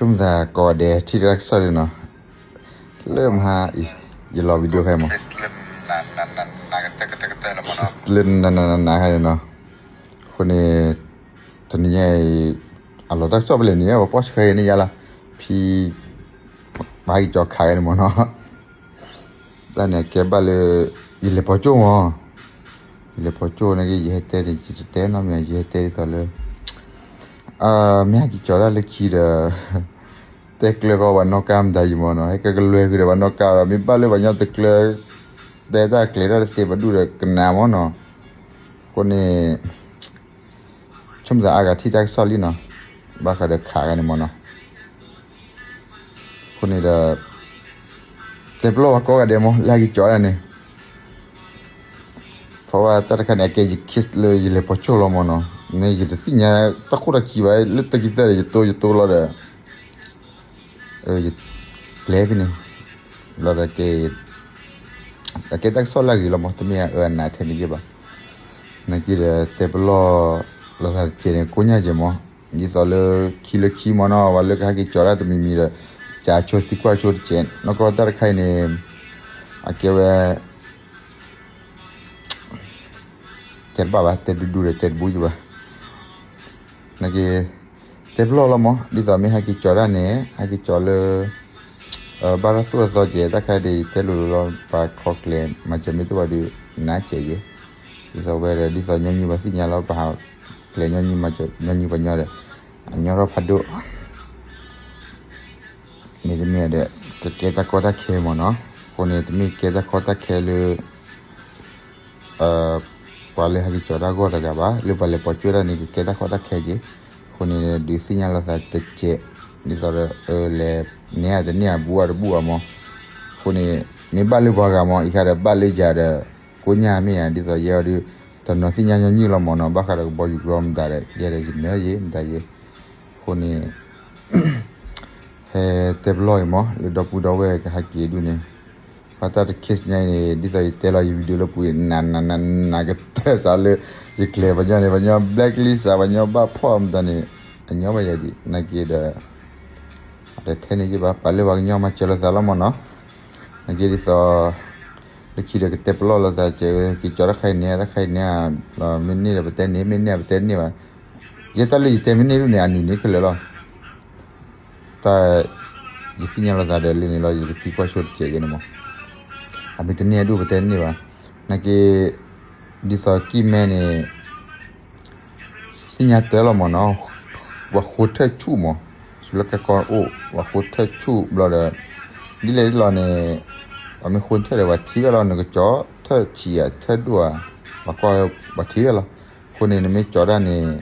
ဆိမိၣ်သးကိးဂၤဒဲးထံၣ်တၢ်ကစီၣ်ဒ်နီၤ, လၢမဟါအံၤ ယလီၤ video ခဲမး လၢနနနနနခါန့ၣ်နီၤ, အဃိန့ၣ် တနံၤညါအံၤ အလီၤတၢ်ကစီၣ်ဖဲလဲၣ်န့ၣ် ပှၤပိာ်ဆှၢယၤန့ၣ်ယါလီၤ, ဖံ ပဟဲက့ၤကၠီခးယၤန့ၣ်မးနီၤ တၢ်န့ၣ်အကဲဘၣ်လၢ ယလဲၤပိာ်ကၠိၣ်မး, ယလဲၤပိာ်ကၠိၣ်န့ၣ်က့ ယဟဲတဲန့ၣ် ယတတဲနီတမံၤ ယဟဲတဲဒ်သိးလၢ မ့ၢ်ဟဲက့ၤကၠီတၢ်လၢခံဒီး တဲကျၢၤဃီပှၤနီၣ်ကါမတၤယံၤမးနီၤ, ဟဲကဲကလွဲဃုာ်ဒီးပှၤနီၣ်ကါဒီး မ့ၢ်ဘၣ်လၢပှၤကညီတကျၢၤ တဲတၢ်ကျဲၤတၢ်တသ့ပဒူၣ်ဒီးကနၣ်မးနီၤ, အဃိန့ၣ် ဆိမိၣ်သးအါဂၤထံၣ်တၢ်ကစီၣ်လံနီၤ, ဘၣ်ဃးဒီးခးဂၤန့ၣ်မးနီၤ, အဃိန့ၣ်ဒီး တဲပလီၢ်ဝဲကိးဂၤဒဲးမး လၢဟဲက့ၤကၠီတၢ်န့ၣ်, ဖဲဝဲတၢ်တခါန့ၣ် အကဲယ case လၢယလဲၤပိာ်ကၠိၣ်လီၤမးနီၤ, မ့ၢ်ယတသ့ၣ်ညါတၢ်ခိၣ်တၢ်ခံဘၣ် လၢတၢ်ခံသၢဒီး ယတိယတိလီၤဒီး ယကျဲဖဲန့ၣ် လီၤဒီး အကဲတၢ်ကစီၣ်လၢအဂ့ၤလီၤမး တမ့ၢ်အအၢအနးထဲန့ၣ်ယဲၢ်ဘၣ်, နာ်က့ဒီး တဲပလီၢ်လိာ်သးတကဲးန့ၣ် ကိညၢ်ကဲးမး, ဒ်သိးလၢခံလၢခံမးနီၤ ပှၤလၢကဟဲက့ၤကၠီတၢ်တမံၤမံၤဒီး ကၠးဆိသံကွၢ်ဆိတကဲး နီၢ်ကီၢ်တၢ်တခါအံၤန့ၣ် အကဲဝဲ တဲတဘၣ်ဘၣ် တဲဒူဒူဒီးတဲတဘူယဘၣ်, နာ်က့ တဲပလီၢ်လီၤမး ဒ်သိးမ့ၢ်ဟဲက့ၤကၠီတၢ်န့ၣ် ဟဲက့ၤကၠီလၢ ဘၣ်တၢ်သိၣ်တၢ်သီကဲး တၢ်ခါဒ်အံၤ တဲလိၤလိၤလီၤ ပှၤခီကျဲ မၤစၢၤမ့ၢ်တအိၣ်ဘၣ်ဒီး နါစဲးယဲ, ဒ်သိးဝဲဒီး ဒ်သိးညီနုၢ်ပှၤသ့ၣ်ညါလီၤ ပှၤဟးကျဲညီနုၢ်မၤစၢၤညီနုၢ်ပှၤညီဒီး အညီထီၣ်ဖးဒိၣ် မ့တမ့ၢ်ဒီး ကကဲတၢ်ကီတၢ်ခဲမးနီၤ, အဃိန့ၣ် တမ့ၢ်ကဲတၢ်ကီတၢ်ခဲလၢ ပှၤလၢဟဲက့ၤကၠီတၢ်ဂီၢ်တဂၤဘၣ်, လၢပှၤလဲၤပိာ်ကၠိတၢ်န့ၣ် ကကဲတၢ်ကီတၢ်ခဲက့ၤ, အဃိန့ၣ် ဒုးသ့ၣ်ညါလိာ်သးတကဲး, ဒ်သိးဒီး လဲၤန့ၢ်ဧါတန့ၢ်ဧါ ဘူးဧါတဘူးဧါမး, အဃိန့ၣ် မ့ၢ်ဘၣ်လၢပှၤဂၤမး အံၤခါဒီးဘၣ်လၢယၤဒီး ကိညၢ်မ့ၢ်ဧါ ဒ်သိးယဲအီၤဒုး တနီၤသ့ၣ်ညါညီနုၢ်လီၤမးနီၤ, ဘၣ်ဃးဒီးကဘီယူၤကြီမတၤဒီး ယဲဒီးယနၢၤယဲမတၤယဲ, အဃိန့ၣ် ဟဲတဲပလီၢ်အံၤမး လၢဒီပုၢ်ဒီဝဲၢ်ကဟဲက့ၤဒူၣ်န့ၣ်, ဘၣ်တၢ်တ case ညါအံၤန့ၣ် ဒ်သိးယတဲလီၤယ video လၢပူၤ နးနးနးနးကတၢၢ်စးလၢ ယကျဲၤပှၤညီန့ၣ် ပှၤညီ blacklist စး ပှၤညီဘၣ်ဖီၣ်မတၤန့ၣ် အညီဘၣ်ယၤဒံး နာ်က့ဒီး အတထဲန့ၣ်ယဘၣ် ပာ်လၢပှၤကညီမၤစၢၤလိာ်သးလီၤမးနီၤ, နာ်က့ဒ်သိး လၢခံဒီးကတဲပလီၢ်လိာ်သးကဲး က့ၤကၠီတၢ်ခါအံၤန့ၣ် တၢ်ခါအံၤန့ၣ် မ့ၢ်န့ၢ်ဒီးပတဲန့ၢ် မ့ၢ်န့ၢ်ပတဲန့ၢ်ဘၣ်, ယဲတၢ်လၢယတဲမ့ၢ်န့ၢ်ဒူၣ်န့ၣ် အနုာ်န့ၢ်ခဲလၢာ်လီၤ တၢ် ယသ့ၣ်ညါလိာ်သးဒီးလၢန့ၣ်လီၤ ယကသံကွၢ်ဆိတကဲးယဲန့ၣ်မး, အမ့ၢ်တန့ၢ်အဒူၣ်ပတဲန့ၢ်ဘၣ်, နာ်က့ ဒ်သိးကံၢ်မဲန့ၣ် သ့ၣ်ညါတၢ်လီၤမးနီၤ, ပှၤဃိထၢၣ်ဆူၣ်မး, ဆူလၢကဲကီအိၣ် ပှၤဃိထၢၣ်ဆူၣ်ဘျီဒီး ဒ်လဲၣ်ဒ်လီၤန့ၣ် ပှၤမ့ၢ်ဃိထၢၣ်ဒီး ပှၤထံၣ်ဝဲလီၤ နကကၠီထၢၣ်ဆံးဧါ ထၢၣ်ဒိၣ်ဧါ, ပှၤကွၢ်ဝဲ ပှၤထံၣ်ဝဲလီၤ, အဃိန့ၣ် နမ့ၢ်ကၠီတၢ်န့ၣ်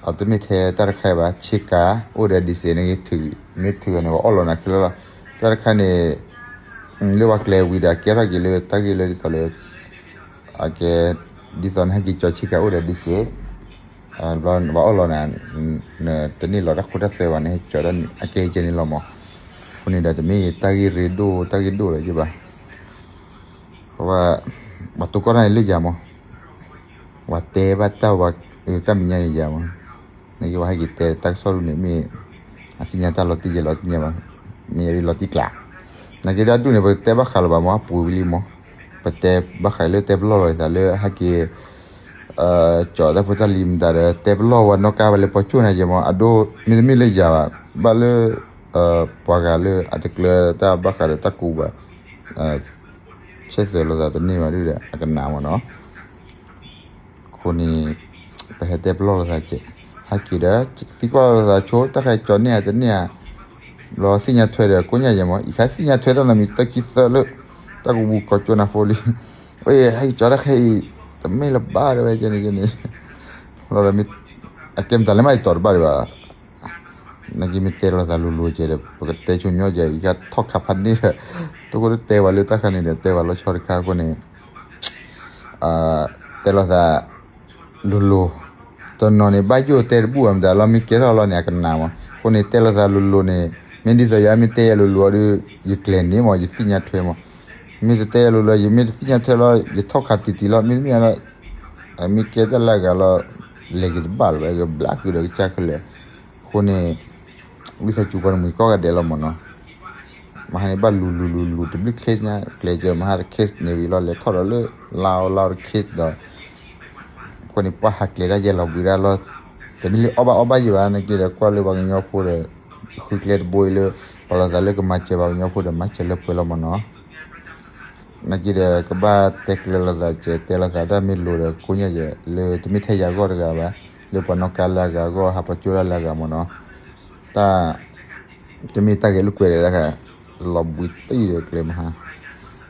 အတမ့ၢ်ထဲတၢ်တခါအံၤဘၣ် ဆ့ကၤ အိၣ်ဒီး diesel န့ၣ်ဂ့ၤထုး မ့ၢ်ထုးန့ၣ် ပှၤအီၣ်လီၤနၤခဲလၢာ်လီၤ, တၢ်တခါန့ၣ် လၢပှၤကျဲၤဝံၤဒီး အကဲထီၣ်က့ၤလၢတၢ်ဂ့ၢ်လၢဒ်သိးလၢ အကဲ ဒ်သိးနဟဲက့ၤကၠီဆ့ကၤအိၣ်ဒီး diesel ဘျီနဘၣ်အီၣ်လီၤနၤ နတန့ၢ်လီၤတၢ်ခိတၢ်သွဲဘၣ် နဟဲကၠီဒီး အကဲကဲန့ၣ်လီၤမး, အဃိန့ၣ်ဒီး တမ့ၢ်တၢ်ဂ့ၢ်ရ့ဒိၣ် တၢ်ဂ့ၢ်ဒိၣ်လၢၤယဘၣ်, ပှၤ ပှၤတိၢ်ကီၢ်တၢ်န့ၣ်လၢယၤမး ပှၤတဲဘၣ်တၢ်ဝဲ တၢ်မဲာ်ညါန့ၣ်ယၤမး, နက့ပှၤဟဲက့ၤတဲတၢ်ကစီၣ်ဒ်န့ၣ် မ့ၢ်အသ့ၣ်ညါတၢ်လီၤတံၢ်ယဲလီၤတံၢ်ညါဘၣ်, မ့ၢ်လီၤတံၢ်ကျး, နက့တၢ်ဒူၣ်န့ၣ် ပတဲဘၣ်ဃးလၢၤဘၣ်မး အပူၤဝံၤလံမး, ပတဲဘၣ်ဃးလၢတဲပလီၢ်လီၤသးလၢဟဲက့ၤ ကၠီတၢ်ဖိတၢ်လံၤမတၤဒီး တဲပလီၢ်ဝဲနီၣ်ကါဝဲလၢပှၤကၠိၣ်နၤယဲမး အဒိမ့တမ့ၢ်လၢယၤဘၣ် ဘၣ်လၢ ပှၤဂၤလၢအတကျၢၤတၢ်ဘၣ်ဃးဒီးတၢ်ကူးဘၣ် ဆဲးသွဲးလိာ်သးတန့ၢ်ဘၣ်ဒ်ဒီး အကနၣ်မးနီၤ အဃိန့ၣ် ပဟဲတဲပလီၢ်လိာ်သးကဲး ဟဲက့ၤဒီး သံကွၢ်လိာ်သးဆိ တၢ်ခါကၠီန့ၢ်ဧါတန့ၢ်ဧါ ဘျီသ့ၣ်ညါထွဲဒီး ကိညၢ်ယဲမး အံၤခါသ့ၣ်ညါထွဲတၢ်နီတမံၤ တၢ်ခံသၢလၢ တၢ်ကဘူကီၢ်ကၠိနၤဖိလံ အဟဲက့ၤကၠီတၢ်ခဲအံၤ တမ့ၢ်လၢၤဘၣ်တဲဝဲကဲန့ၣ်ကဲန့ၣ် လီၤဒီး အကဲမတၤလဲၣ်မး ယတီၤတဘၣ်ဒံးဘၣ် နာ်က့မ့ၢ်တဲလိာ်သးလိၤလိၤကဲဒီး ပကတဲဆိညီကဲ အံၤခါထီၣ်ခးဖးန့ၣ်ဒီး တအိၣ်တတဲဝဲလၢတၢ်ခါန့ၣ်ဒီး တဲဝဲလီၤဆီတခါအဃိန့ၣ် တဲလိာ်သး လိၤလိၤ တနီၤန့ၣ် ဘၣ်ယိၣ်တဲတဘူၣ်အမတၤလီၤ မ့ၢ်ကဲထီၣ်လီၤန့ၣ် အကနၣ်မး အဃိန့ၣ် တဲလိာ်သးလိၤလိၤန့ၣ် မ့ၢ်ဒ်သိးယၤမ့ၢ်တဲယၤလိၤလိၤအီၤဒီး ယကျဲၤန့ၢ်မး ယသ့ၣ်ညါထွဲမး မ့ၢ်တတဲယၤလိၤလိၤ ယမ့ၢ်တသ့ၣ်ညါထွဲလီၤ ယထီၣ်ခးတံၢ်တံၢ်လီၤ မ့တမ့ၢ်လီၤ မ့ၢ်ကဲတၢ်လၢအဂၤလီၤ လဲၤက့ၤတဘၣ်လၢၤဘၣ် ကဘျါဃုာ်ဒီးကစၢ်ခဲလၢာ် အဃိန့ၣ် ဝံသးစူၤပှၤတမှံၤကိးဂၤဒဲးလီၤမ့ၢ်နီၤ. မဟါန့ၣ်ဘၣ်လူၤလူၤလူၤလူၤတဘျုး case ညါ ကျဲးစၢးမဟါတ case န့ၣ်ဝံၤလီၤ လဲၤထီၣ်ဒီးလၢ လါအီၤလါအီၤတ case ဒီး အဃိန့ၣ် ပှၤဟးကျဲၤတၢ်ယဲၢ်လီၤဘှံးဒၣ်လီၤ. တမ့ၢ်လၢအီၣ်ဘၣ်အီဘၣ်ယံၤဘၣ် နာ်က့ဒီး ကွၢ်လၢပှၤကညီဖိဒီး ဃုကျဲတဘိအံၤလၢ ပှၤလီၤသးလၢကမၤစၢၤပှၤကညီဖိဒီး မၤစၢၤလၢပှဲၤလီၤမ့ၢ်နီၤ. နာ်က့ဒီး ကဘၣ်တဲကျဲၤလိာ်သး ကတဲလိာ်သးတၢ်မ့ၢ်လိၤဒီး ကိးညါယဲၢ် လၢတမ့ၢ်ထဲယၤဂီၢ်တဂၤဘၣ်, လၢပှၤနီၣ်ကါလၢအဂၤအဂီၢ် ဟးပှၤကၠိဒၣ်လၢအဂၤမ့ၢ်နီၤ. တၢ် တမ့ၢ်တၢ်ဂဲၤလိာ်ကွဲဒီးတခါ လီၤဘှံးတံၢ်ဒီးကျဲမဟါ,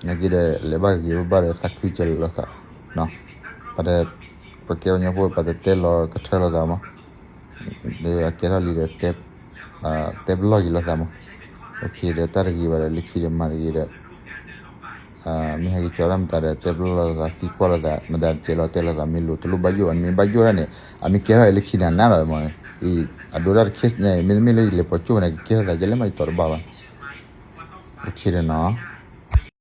နာ်က့ဒီး လဲၤဘၣ်ဂ့ၤဘၣ်ဒီးသးခုကဲၤလိာ်သး, ပတ ပကဲပှၤကညီဖိ ပတတဲလီၤကထၢလိာ်သးမး, ဒီးအကဲထီၣ်လံဒီး တဲပလီၢ်က့ၤလိာ်သးမး, အဒီးတၢ်တဂ့ၤဘၣ်ဒီး လၢခံဒီးမၤတဂ့ၤဒီး မ့ၢ်ဟဲက့ၤကၠီတၢ်မတၤဒီး တဲပလီၢ်လိာ်သး သံကွၢ်လိာ်သး မတၤတကဲလီၤ တဲလိာ်သးမ့ၢ်လိၤ တလိၣ်ဘၣ်ယိၣ် အန့ၣ်ဘၣ်ယိၣ်ဒၣ်န့ၣ် အမ့ၢ်ကဲထီၣ်အံၤလၢခံန့ၣ် အနးလီၤမး, အဒိဒၣ်တ case ညါအံၤ မ့တမ့ၢ်လၢယလဲၤပိာ်ကၠိၣ်န့ၣ် ကကဲထီၣ်သးယဲၢ်လၢမးယတီၤတဘၣ်ဘၣ်, အဒီးနီၤ